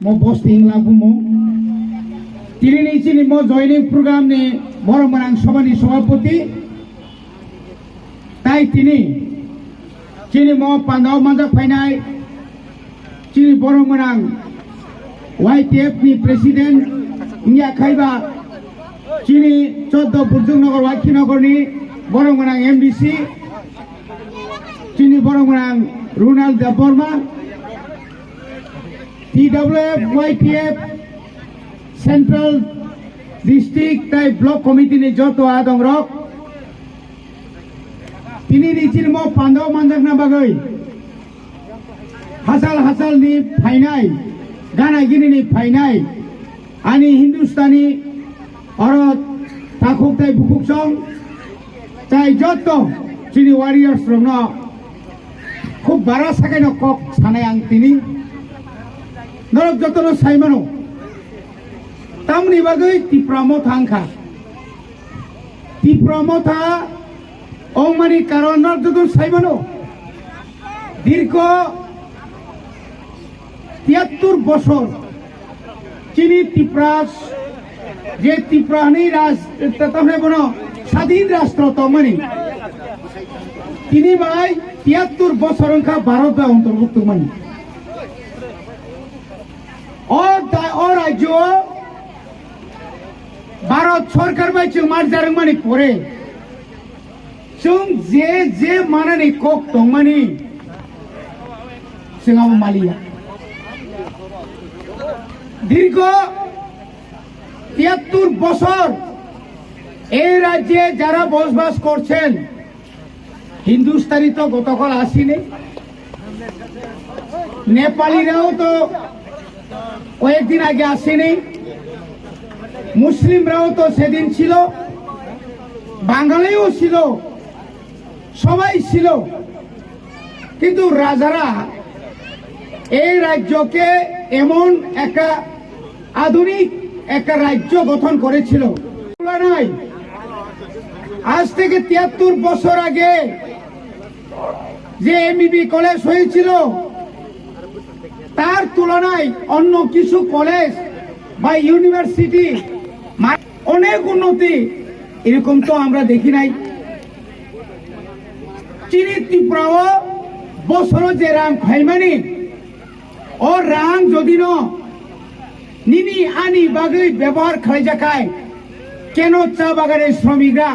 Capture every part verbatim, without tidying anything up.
Mo posting labumo. Tini ni chini mo joining program ni borok mwnang sobha ni sobhapoti. Tai tini chini mo pandao manjak phainai chini borok mwnang Y T F ni president wngya khaiba chini choddo Burjuknagar Waikhinogor ni borok mwnang M D C chini borok mwnang Ronald Debbarma. T W F, Y T F, Central, District tai Block Committee ni joto adongrok tini ni chini mo pandao manjakna bagwi hachal hachal ni phainai, gana gini ni phainai, ani Hindustani oro takhuk tai bukhuk song tai joto chini warriors rokno khub bara sakai no kok sanai ang tini norok joto no sai mano tamni bagwi Tipra Motha wngkha. Tipra Motha ongmani karon norok joto sai mano dirgho tiyattur bosor chini Tipra, je Tipra hwnwi raj, ta-, tamni bono sadin rastro tongmani. Tini bai tiyattur bosor wngkha Bharat bai ontorbhukto mani. O da-, o rajyo Bharat sorkar bai chwng marjarwkmani pore chwng je je manani kok tongmani chwng abo maliya. দীর্ঘ তিয়াত্তর বছর এই রাজ্যে যারা বসবাস করছেন, হিন্দুস্তানি তো গতকাল আসেনি, নেপালিরাও তো কয়েকদিন আগে আসেনি, মুসলিমরাও তো সেদিন ছিল, বাঙালিও ছিল, সবাই ছিল। কিন্তু রাজারা এই রাজ্যকে এমন একটা আধুনিক একটা রাজ্য গঠন করেছিল। তুলনায় আজ থেকে তিয়াত্তর বছর আগে যে এমবিবি কলেজ হয়েছিল, তার তুলনায় অন্য কিছু কলেজ বা ইউনিভার্সিটি মা-, অনেক উন্নতি, এরকম তো আমরা দেখি নাই। চিনি ত্রিপুরাও বছরও যে রাং ফাইমানি, ও রাং যদি ন নিনি আনি বাগৈ ব্যবহার খাইজাকায়, কেন চা বাগানের শ্রমিকরা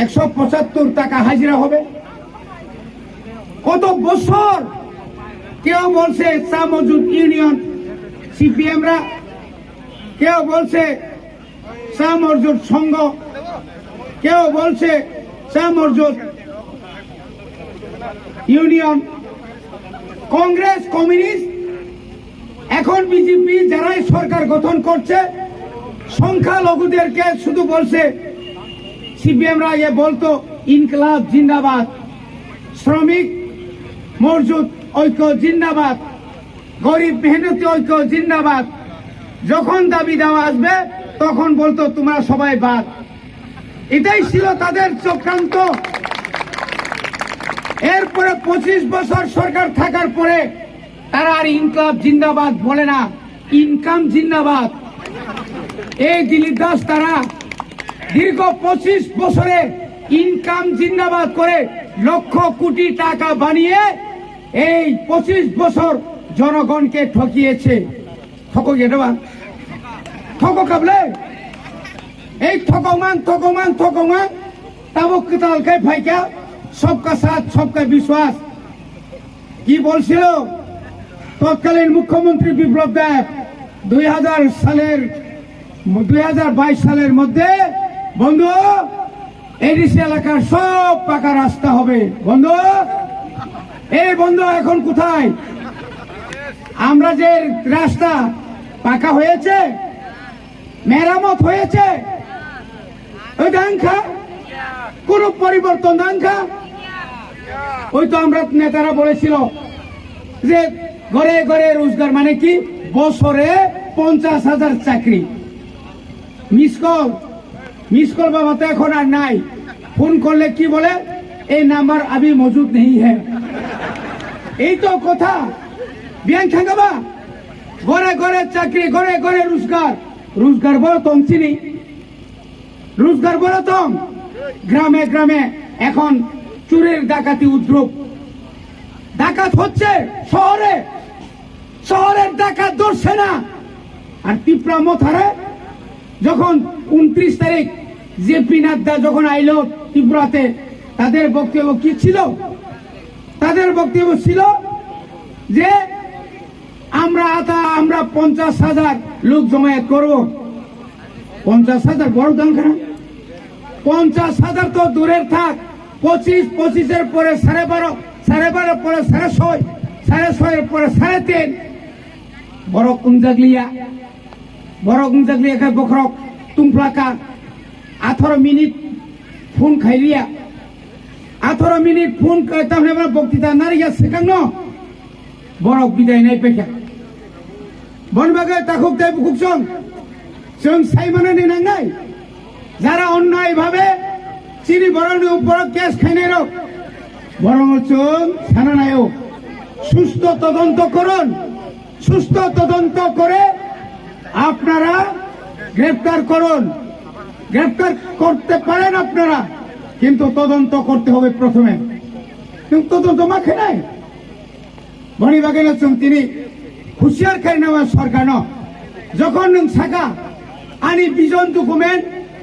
একশো পঁচাত্তর টাকা হাজিরা হবে? কত বছর কেউ বলছে চা মজুর ইউনিয়ন সিপিএমরা, কেউ বলছে চা মজুর সংঘ, কেউ বলছে চা মজুর ইউনিয়ন, কংগ্রেস, কমিউনিস্ট, এখন বিজেপি যারাই সরকার গঠন করছে, সংখ্যালঘুদেরকে শুধু বলছে, সিপিএমরা আগে বলতো ইনকলাব জিন্দাবাদ, শ্রমিক মজুর ঐক্য জিন্দাবাদ, গরিব মেহনতি ঐক্য জিন্দাবাদ। যখন দাবি দাওয়া আসবে, তখন বলতো তোমরা সবাই বাদ। এটাই ছিল তাদের চক্রান্ত। এরপরে পঁচিশ বছর সরকার থাকার পরে তারা আর ইনকলাব জিন্দাবাদ বলে না, ইনকাম জিন্দাবাদ। এই দিলীপ দাস তারা দীর্ঘ পঁচিশ বছরে ইনকাম জিন্দাবাদ করে লক্ষ কোটি টাকা বানিয়ে এই পঁচিশ বছর জনগণকে ঠকিয়েছে। Thoko gede ba? Thoko kable? Ei thokongmang, thokongmang, thokongmang. Tabo kwtal khe phaikha, sabka saath, sabka vishwas. কি বলছিল তৎকালীন মুখ্যমন্ত্রী বিপ্লব দেব দুই হাজার সালের, দুই হাজার বাইশ সালের মধ্যে, বন্ধু, এডিসি এলাকার সব পাকা রাস্তা হবে। বন্ধু, এই বন্ধু এখন কোথায়? আমরা যে রাস্তা পাকা হয়েছে, মেরামত হয়েছে, ওই দাঙ্খা কোনো পরিবর্তন দাঙ্খা। ওই তো আমরা নেতারা বলেছিল যে ঘরে ঘরে রোজগার মানে কি, বছরে পঞ্চাশ হাজার চাকরি। মিস কল, মিস কল বাবা তো এখন আর নাই। ফোন করলে কি বলে, এই নাম্বার আবি মজুদ নেই হ্যায়। এই তো কথা। বিয়ান থাঙ্গাবা, ঘরে ঘরে চাকরি, ঘরে ঘরে রোজগার। রোজগার বড় তং চিনি, রোজগার বড় তং। গ্রামে গ্রামে এখন চুরির ডাকাতি উদ্রূপ। ডাকাত হচ্ছে শহরে, শহরের ডাকাত ধরছে না। আর ত্রিপুরা মথারে যখন ঊনত্রিশ তারিখ জেপি নাড্ডা যখন আইলো ত্রিপুরাতে, তাদের বক্তব্য কি ছিল? তাদের বক্তব্য ছিল যে আমরা আতা-, আমরা পঞ্চাশ হাজার লোক জমায়েত করব। পঞ্চাশ হাজার বড় সংখ্যা না? পঞ্চাশ হাজার তো দূরের থাক, পঁচিশ, পঁচিশের পরে সাড়ে বারো, সাড়ে বারো পরে সাড়ে ছয়, সাড়ে ছয়ের পরে সাড়ে তিন। বড় কুঞ্জাগলিয়া, বড় কুঞ্জাগলিয়া কে বখরক তুমপ্লাকা, আঠারো মিনিট ফোন খাইলিয়া, আঠারো মিনিট ফোন খাই, তাহলে আমরা বক্তৃতা নারিয়া সেখানো বড় বিদায় নাই পেখা। বনবাগে তাকুক তাই বুকুক সং, সং সাইমানা নি নাংনাই। যারা অন্যায়ভাবে চিনি বরণের উপর কেস খাইনাই রক, বরং চং সানা নায়ক। সুস্থ তদন্ত করুন, সুস্থ তদন্ত করে আপনারা গ্রেফতার করুন। গ্রেফতার করতে পারেন আপনারা, কিন্তু তদন্ত করতে হবে প্রথমে। কিন্তু তদন্ত মাখে নাই। Boni bagwi no chwng tini husiar khainai o sorkarno, jokhon nwng saka, ani vision document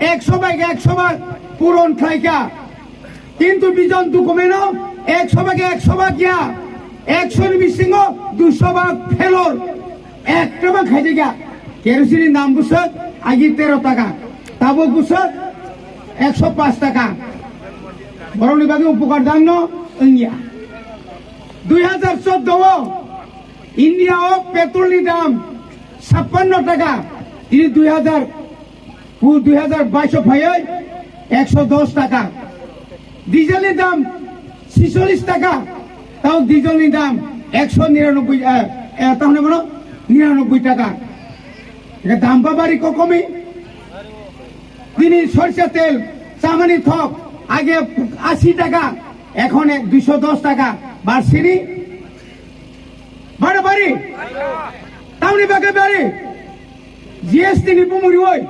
ekso bhag ekso bhag puron khlaikha, kintu vision documento ekso bhag ekso bhag ya, ekso ni bisingo duiso bhag failure, ekta bw khaijakya. Kerosene ni dam bwswk agi tero taka, tabuk bwswk ekso paanch taka. Borokni bagwi upokar dangno wngya. Dui hajar chordo o India o petrol ni dam chappanno taka, tini dui hajar, dui hajar bais o phaiwi ekso dos taka. Diesel ni dam tsicholish taka, tao diesel ni dam ekso niranoboi, eh, eh, tao hwnwi bono niranoboi taka. Eka dam ba bari kokomi. Tini sorsa tel, chamani thok, age ashi taka, ekhon ek duiso dos taka, barsini. Baro bari. Tamni bagwi bari. G S T ni bumuri oi.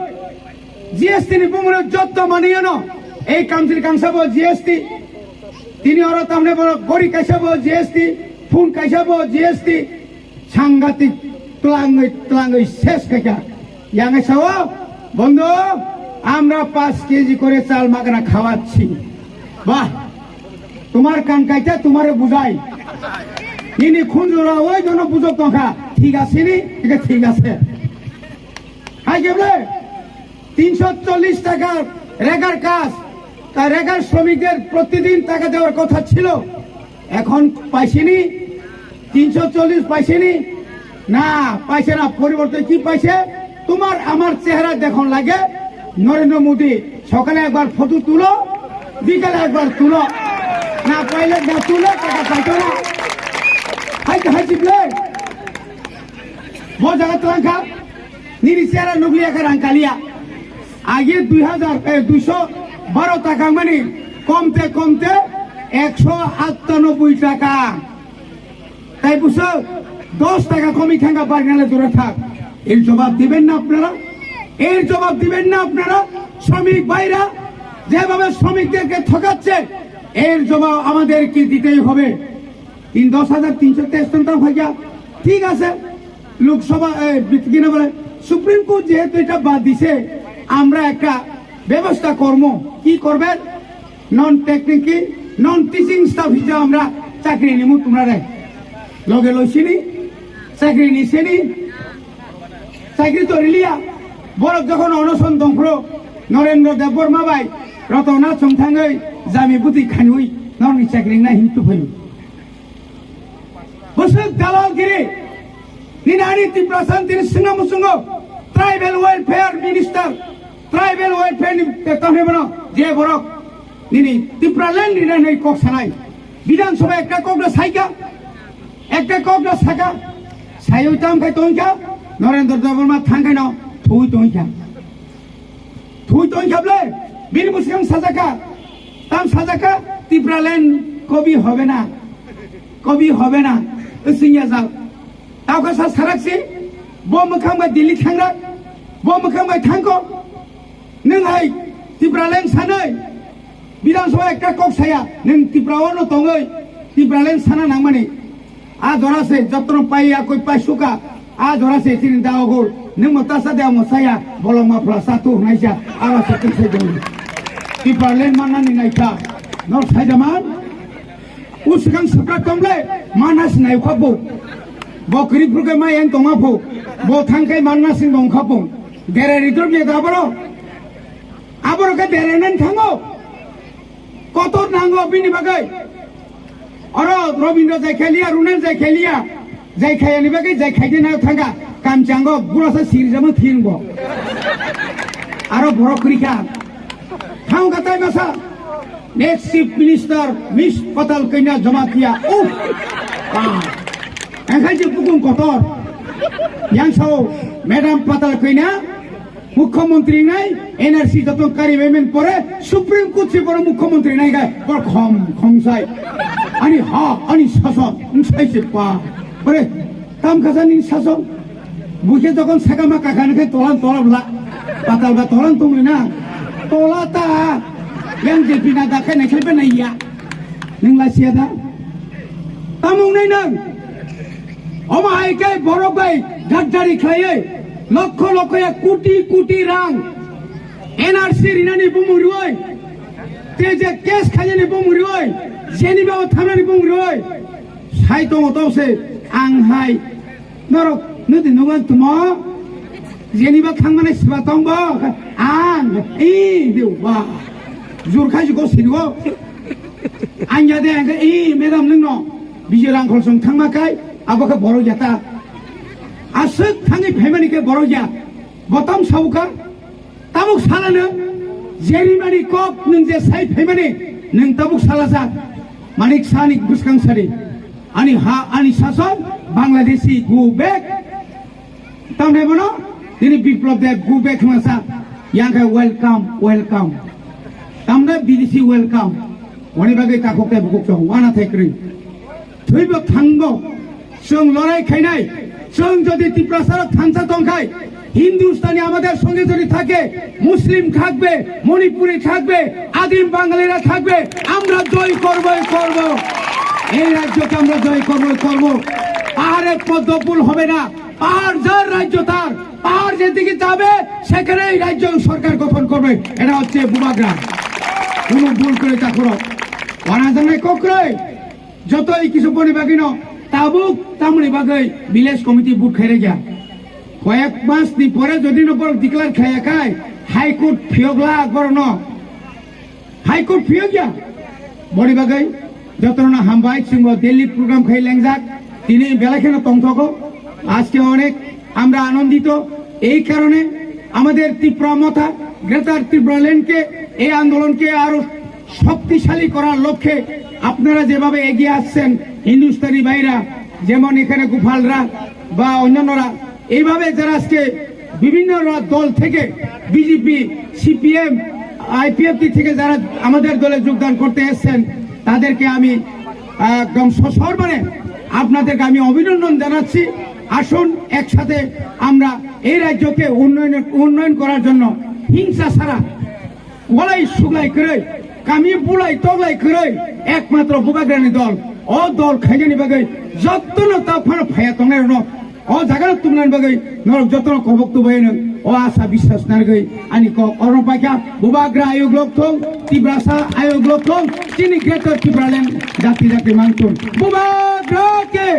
G S T ni bumuri jotto maniyano. Ei kamchil kangsa bo G S T. Tini oro tamni bo gori kaisa bo G S T, phone kaisa bo G S T. Sangatik twlangwi twlangwi ses khaikha. Yang sao, "Bondhu, আমরা পাঁচ কেজি করে চাল মাগনা খাওয়াচ্ছি।" বাহ, তোমার কান কাইটা তোমারে বুঝাই। Nini khunjura oi jono bujok tongkha, ঠিক আছে নি? ঠিক আছে, ঠিক আছে। Hai kebole, তিনশো চল্লিশ টাকার রেগার কাজ, তা রেগার শ্রমিকদের প্রতিদিন টাকা দেওয়ার কথা ছিল, এখন পাইছেনি? তিনশো চল্লিশ পাইছেনি? না, পাইছে না। পরিবর্তে কি পাইছে? তোমার আমার চেহারা দেখুন লাগে নরেন্দ্র মোদী, সকালে একবার ফটো তুলো, বিকালে একবার তুলো, না পাইলে না তুলো, টাকা পাইতো না। Hai to hai chiple. Bo jaga twlang kha. Nini chera nukliya khe rang kaliya. Agi dui hajar, eh, duiso baro taka mani komte komte ekso attanoboi taka. Tai buso dos taka komi thangka barnale dura thak. এর জবাব দিবেন না আপনারা? এর জবাব দিবেন না আপনারা? শ্রমিক ভাইরা যেভাবে শ্রমিকদেরকে ঠকাচ্ছে, এর জবাব আমাদেরকে দিতেই হবে। তিন, দশ হাজার তিনশো তেইশ টন দাম হয়ে গেল। ঠিক আছে, লোকসভা, এ, বিত-, কিনা বলে, সুপ্রিম কোর্ট যেহেতু এটা বাদ দিছে, আমরা একটা ব্যবস্থা কর্ম কি করবেন? Non technical, non teaching staff হিসাবে আমরা চাকরি নিমু তোমরা রে। লগে লইছিনি, চাকরি নিছেনি, চাকরি তো রিলিয়া। বড় যখন অনশন দংফ্রো, নরেন্দ্র দেববর্মা ভাই, রতনা চংথাঙ্গই, জামি বুদ্ধি খানুই, নরনি চাকরি না হিমতু Felu. Bwswk dalalgiri. Nini ani Tiprasa tini swngna muchungo. Tribal Welfare Minister, Tribal Welfare ni tamni bono je borok nini Tipraland ni nai kok sanai. Bidhan Sabha ekta kok no saika, ekta kok no saka. Sayoi tam khai tongkha, Narendra Debbarma thang khai no thui tongkha. Thui tong kha ble, bini bwswkang sajak kha, tam sajak kha, Tipraland কবি হবে না, কবি হবে না, singya jak. Tao kha sa sarak si, Bo mwkhang bai Delhi thangra, bo mwkhang bai thangko. Nwng hai Tipraland sanai, Bidhan Sabha ekta kok saya, nwng Tripura o no tongoi Tipraland sana nangmani. A jora se jotno pai ya koi pai suka, a jora se chini da ogol, nwng mo tasa de mo saya, bolong ma phla sa tu hnai sa, aro se kin sai dong. Tipraland manani naikha, nor sai jaman. Usukang sepra tomble, mana sinai khabu. Bo kiri purke ma yang tonga phu. Bo thangkai mana sing dong khabu. Dere ritor me da boro. Aboro ke dere nan thango. Kotor nango bini bagai. Oro Robindra jai khelia, Runal jai khelia. Jai khayani bagai jai khaide na thanga. Kamchango gurasa sirjamo thinbo. Aro borok krikha. Thang katai masa. Next Chief Minister, Miss Patal Kanya Jamatia. Uff! Ah. Engkha je bukung kotor. Yang sao, Madam Patal Kanya, Mukhyamantri nai, N R C jotong kari bemen pore, Supreme Court se pore Mukhyamantri nai gai, por khom, khom sai. Ani ha, ani sason, nsai se pa. Pore, Tam kasa ni sason. Buke jokon sakama kakani khe tolan tolap la. Patal ba tolan tongwi na. Tola ta. Yang je pina da khe naikhe pe naiya. Nung la sia da. Tamung nai nang. Oma hai kai borok bai gaddari khlaiwi. Lokho lokho ya kuti kuti rang. N R C rinani bumung riwi. Te je case khainani bumung riwi. Jeni ba thamani bumung riwi. Sai tongo to se ang hai norok nudi nugan tumo jeniba thangmani siba tongbo ang i de wa jur khai ko sirigo anya de ang i madam nungno biji rang khol song thangma kai abo khe borok jata aswk thangwi phaimani khe borok ya botam sauka. Tabuk salano jerimani kok nwng je sai phaimani nwng tabuk salasa Manik Sahni bwskang sari ani ha ani sason Bangladeshi go back tamne bono tini Biplab Deb go back hwnasa yang khe welcome welcome tamne bidesi welcome wani bagwi takhuk tei bukhuk chong wana thai kwrwi. Thwibo thangbo, chwng lorai khainai, chwng jodi Tiprasarok thansa tongkhai, Hindustani আমাদের সঙ্গে যদি থাকে, মুসলিম থাকবে, মণিপুরি থাকবে, আদিম বাঙালিরা থাকবে, আমরা জয় করবই করব। এই রাজ্যকে আমরা জয় করবই করব। পাহাড়ের পদ্মফুল হবে না, পাহাড় যার রাজ্য তার, পাহাড় যেদিকে যাবে সেখানেই রাজ্য সরকার গঠন করবে। এটা হচ্ছে বুবাগ্রাম। কোনো ভুল করে তা করো, ওরা জানে কক্রয়। Joto i kisu boni bagwi no tabuk tamoni bagwi village committee vote khairega. Koyek mas ni pore jodi no borok declare khaiya khai High Court phiyokla borok no. High Court phiyokya. Boni bagwi jotono hambai chwngbo Delhi program khai lengjak. Tini belai kheno tongthogo. Ajke onek amra anondito. Ei karone amader Tipra Motha, Greater Tipra Land ke, ei andolon ke aro শক্তিশালী করার লক্ষ্যে আপনারা যেভাবে এগিয়ে আসছেন, হিন্দুস্তানি ভাইরা, যেমন এখানে গোপালরা বা অন্যান্যরা, এইভাবে যারা আজকে বিভিন্ন রা-, দল থেকে বিজেপি, সিপিএম, আইপিএফটি থেকে যারা আমাদের দলে যোগদান করতে এসছেন, তাদেরকে আমি, আহ, একদম সসম্মানে আপনাদেরকে আমি অভিনন্দন জানাচ্ছি। আসুন, একসাথে আমরা এই রাজ্যকে উন্নয়নের, উন্নয়ন করার জন্য হিংসা ছাড়া walai suglai kwrwi, kami bulai toklai kwrwi, ekmatro bubagrani dol, o dol khainani bagwi jottono ta phano phaya tongnai rokno o jagano tumnani bagwi norok jottono kobok tubai nw o asa biswas nargwi ani kok oro paikha. Bubagra ayuk lok thung, Tiprasa ayuk lok thung, chini Greater Tipraland jati jati mangthung. Bubagra ke!